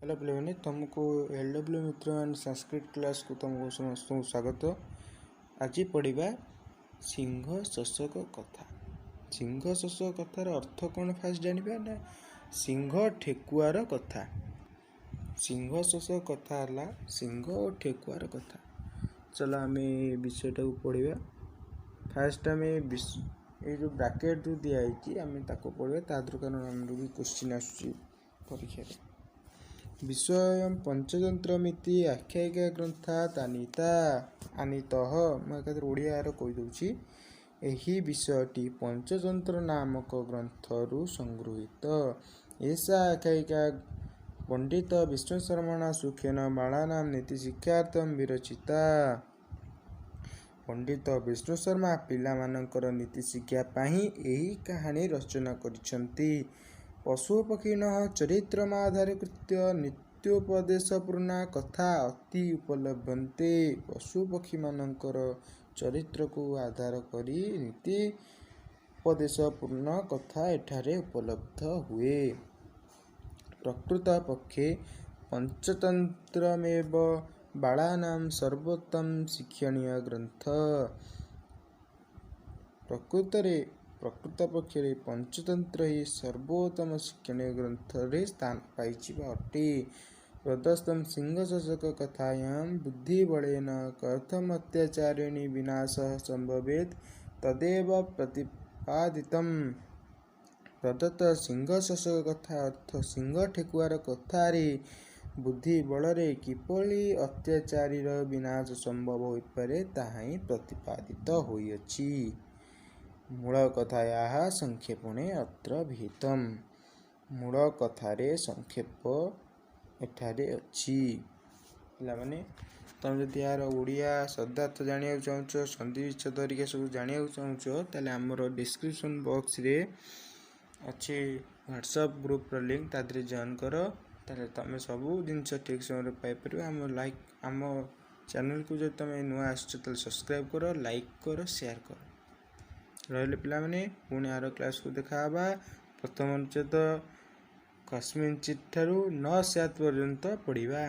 Hello ପିଲାମାନେ, ତୁମକୁ L W ମିତ୍ରମାନ Sanskrit କ୍ଲାସ୍କୁ ତୁମକୁ ସମସ୍ତଙ୍କୁ ସ୍ୱାଗତ। ଆଜି ପଢ଼ିବା ସିଂହ ଶଶକ କଥା। ସିଂହ ଶଶକ କଥାର ଅର୍ଥ କ'ଣ ଫାଷ୍ଟ ଜାଣିବା ନା ସିଂହ ଠେକୁଆର କଥା। ସିଂହ ଶଶକ କଥା ହେଲା ସିଂହ ଓ ଠେକୁଆର କଥା। ଚାଲ, ଆମେ ଏ ବିଷୟଟାକୁ ପଢ଼ିବା। ଫାଷ୍ଟ ଆମେ ଏଇ ଯେଉଁ ବ୍ରାକେଟ୍ ଯେଉଁ ଦିଆହେଇଛି, ଆମେ ତାକୁ ପଢ଼ିବା ତା ଦେହରୁ, କାରଣ ଆମର ବି କୋଶ୍ଚିନ୍ ଆସୁଛି ପରୀକ୍ଷାରେ। ବିଷୟୋऽୟଂ ପଞ୍ଚତନ୍ତ୍ରମିତି ଆଖ୍ୟାୟିକା ଗ୍ରନ୍ଥାତ୍ ଆନୀତା ଆନୀତଃ। ମୁଁ ଏକାଥରେ ଓଡ଼ିଆର କହିଦେଉଛି। ଏହି ବିଷୟଟି ପଞ୍ଚତନ୍ତ୍ର ନାମକ ଗ୍ରନ୍ଥରୁ ସଂଗୃହୀତ। ଏଷା ଆଖ୍ୟାୟିକା ପଣ୍ଡିତ ବିଷ୍ଣୁଶର୍ମଣା ସୁଖେନ ବାଳାନାଂ ନୀତିଶିକ୍ଷାର୍ଥଂ ବିରଚିତା। ପଣ୍ଡିତ ବିଷ୍ଣୁ ଶର୍ମା ପିଲାମାନଙ୍କର ନୀତି ଶିକ୍ଷା ପାଇଁ ଏହି କାହାଣୀ ରଚନା କରିଛନ୍ତି। ପଶୁପକ୍ଷିଣଃ ଚରିତ୍ରମାଧାରୀକୃତ୍ୟ ନୀତ୍ୟୁପଦେଶପୂର୍ଣ୍ଣା କଥା ଅତି ଉପଲଭ୍ୟନ୍ତେ। ପଶୁପକ୍ଷୀମାନଙ୍କର ଚରିତ୍ରକୁ ଆଧାର କରି ନୀତି ଉପଦେଶପୂର୍ଣ୍ଣ କଥା ଏଠାରେ ଉପଲବ୍ଧ ହୁଏ। ପ୍ରକୃତ ପକ୍ଷେ ପଞ୍ଚତନ୍ତ୍ରମେବ ବାଳାନାଂ ସର୍ବୋତ୍ତମ ଶିକ୍ଷଣୀୟ ଗ୍ରନ୍ଥ। ପ୍ରକୃତ ପକ୍ଷରେ ପଞ୍ଚତନ୍ତ୍ର ହିଁ ସର୍ବୋତ୍ତମ ଶିକ୍ଷଣୀୟ ଗ୍ରନ୍ଥରେ ସ୍ଥାନ ପାଇଛି ବା ଅଟେ। ପ୍ରଦତ୍ତ ସିଂହଶଶକ କଥାୟାଂ ବୁଦ୍ଧିବଳେନ କଥମତ୍ୟାଚାରିଣୀ ବିନାଶଃ ସମ୍ଭବେତ୍ ତଦେବ ପ୍ରତିପାଦିତମ୍। ପ୍ରଦତ୍ତ ସିଂହ ଶଶକ କଥା ଅର୍ଥ ସିଂହ ଠେକୁଆର କଥାରେ ବୁଦ୍ଧି ବଳରେ କିପରି ଅତ୍ୟାଚାରୀର ବିନାଶ ସମ୍ଭବ ହୋଇପାରେ, ତାହା ହିଁ ପ୍ରତିପାଦିତ ହୋଇଅଛି। ମୂଳ କଥାୟାଃ ସଂକ୍ଷେପଣେ ଅତ୍ର ବିହିତମ୍। ମୂଳ କଥାରେ ସଂକ୍ଷେପ ଏଠାରେ ଅଛି। ପିଲାମାନେ, ତମେ ଯଦି ଏହାର ଓଡ଼ିଆ ଶବ୍ଦାର୍ଥ ଜାଣିବାକୁ ଚାହୁଁଛ, ସନ୍ଧି ବିଚ୍ଛେଦ ହେରିକା ସବୁ ଜାଣିବାକୁ ଚାହୁଁଛ, ତାହେଲେ ଆମର ଡିସ୍କ୍ରିପସନ୍ ବକ୍ସରେ ଅଛି ହ୍ୱାଟ୍ସଆପ୍ ଗ୍ରୁପ୍ର ଲିଙ୍କ୍। ତା ଦେହରେ ଜଏନ୍ କର, ତାହେଲେ ତମେ ସବୁ ଜିନିଷ ଠିକ୍ ସମୟରେ ପାଇପାରିବ। ଆମ ଚ୍ୟାନେଲକୁ ଯଦି ତମେ ନୂଆ ଆସିଛ, ତାହେଲେ ସବସ୍କ୍ରାଇବ୍ କର, ଲାଇକ୍ କର, ସେୟାର କର। ରହିଲେ ପିଲାମାନେ, ପୁଣି ଆର କ୍ଲାସ୍କୁ ଦେଖା ହେବା। ପ୍ରଥମ ଅନୁଚ୍ଛେଦ କସ୍ମିଞ୍ଚିତ୍ ଠାରୁ ନ ସ୍ୟାତ୍ ପର୍ଯ୍ୟନ୍ତ ପଢ଼ିବା।